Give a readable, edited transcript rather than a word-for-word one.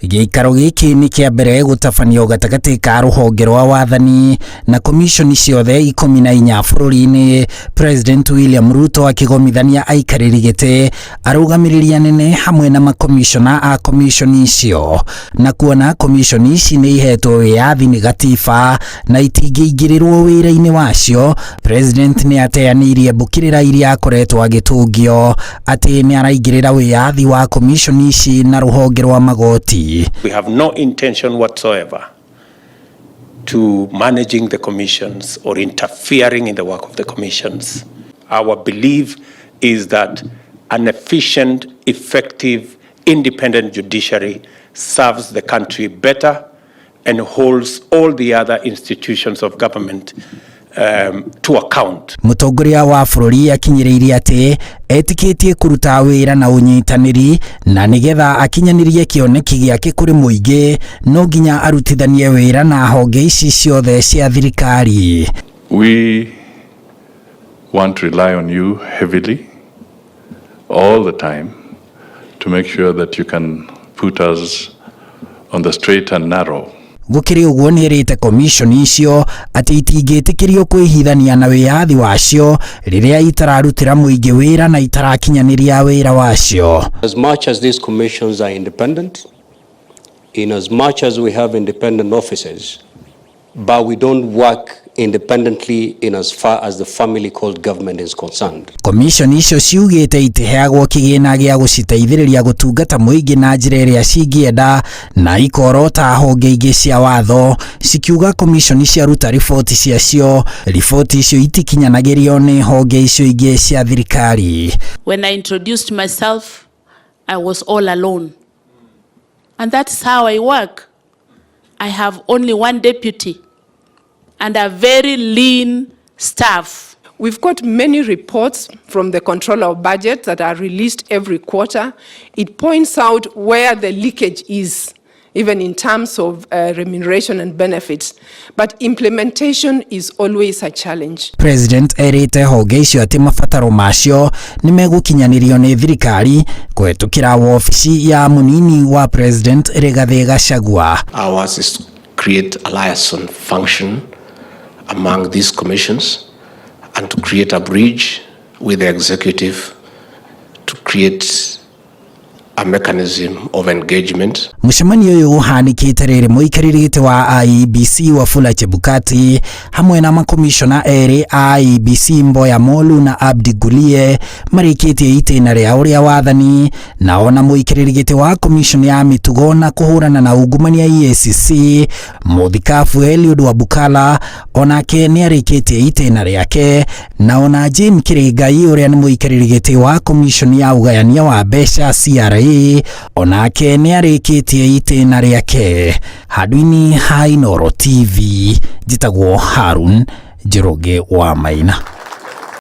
Gĩikaro gĩkĩ nĩ kĩa mbere gũtabanio gatagatĩ ka rũhonge rwa wathani na komishoni ciothe 14 bũrũri-inĩ. President William Ruto akĩgomithania aikarĩri gĩtĩ, arũgamĩrĩri anene hamwe na makomishona a komishoni icio, na kuona komishoni ici nĩ ihetwo wĩyathi nĩ gatiba na itingĩingĩrĩrwo wĩra-inĩ wacio. President nĩ ateanĩirie mbũkĩrĩra iria akoretwo agĩtũngio atĩ nĩ araingĩrĩra wĩyathi wa komishoni ici na rũhonge rwa magoti. We have no intention whatsoever to managing the commissions or interfering in the work of the commissions. Our belief is that an efficient, effective, independent judiciary serves the country better and holds all the other institutions of government to account. Mũtongoria wa bũrũri akinyĩrĩirie atĩ etĩkĩtie kũruta wĩra na ũnyitanĩri, na nĩgetha akinyanĩrie kĩoneki gĩake kũrĩ mũingĩ no nginya arutithanie wĩra na honge ici ciothe cia thirikari. We want to rely on you heavily all the time to make sure that you can put us on the straight and narrow. Gũkĩrĩ ũguo, nĩ ĩrĩte komishoni icio atĩ itingĩtĩkĩrio kwĩhithania na wĩyathi wacio rĩrĩa itararutĩra mũingĩ wĩra na itarakinyanĩria wĩra wacio. As much as these commissions are independent, in as much as we have independent offices, but we don't work independently in as far as the family called government is concerned. Komishoni icio ciugĩte itiheagwo kĩgĩna gĩa gũciteithĩrĩria gũtungata mũingĩ na njĩra ĩrĩa cingĩenda, na ikorota honge ingĩ cia watho, cikiuga komishoni ciaruta riboti ciacio, riboti icio itikinyanagĩrio nĩ honge icio ingĩ cia thirikari. When I introduced myself, I was all alone. And that's how I work. I have only one deputy and a very lean staff. We've got many reports from the Controller of Budget that are released every quarter. It points out where the leakage is, even in terms of remuneration and benefits. But implementation is always a challenge. President erĩte honge icio atĩ mabataro macio nĩ megũkinyanĩrio nĩ thirikari kũhetũkĩra wobici ya mũnini wa President Rigathĩ Gachagua. Ours is to create a liaison function among these commissions and to create a bridge with the executive to create a mechanism of engagement. Mũcemanio ũyũ ũhanĩkĩte rĩrĩ mũikarĩri gĩtĩ wa IEBC Wafula Chebukati hamwe na makomishona erĩ a IEBC, Mboya Molu na Abdi Gulie, marĩkĩtie itĩna rĩa ũrĩa wathani, na ona mũikarĩri gĩtĩ wa komishoni ya mĩtugo na kũhũrana na ungumania EACC, mũthikabu Eliud Wabukala, onake nĩ arĩkĩtie itĩna rĩake, na ona Jane Kĩrĩngai ũrĩa nĩ mũikarĩri gĩtĩ wa komishoni ya ũgayania wa mbeca CRA, onake nĩ arĩkĩtie itĩna rĩake. Handũ-inĩ ha Inooro TV, njĩtagwo Harun Njoroge wa Maina.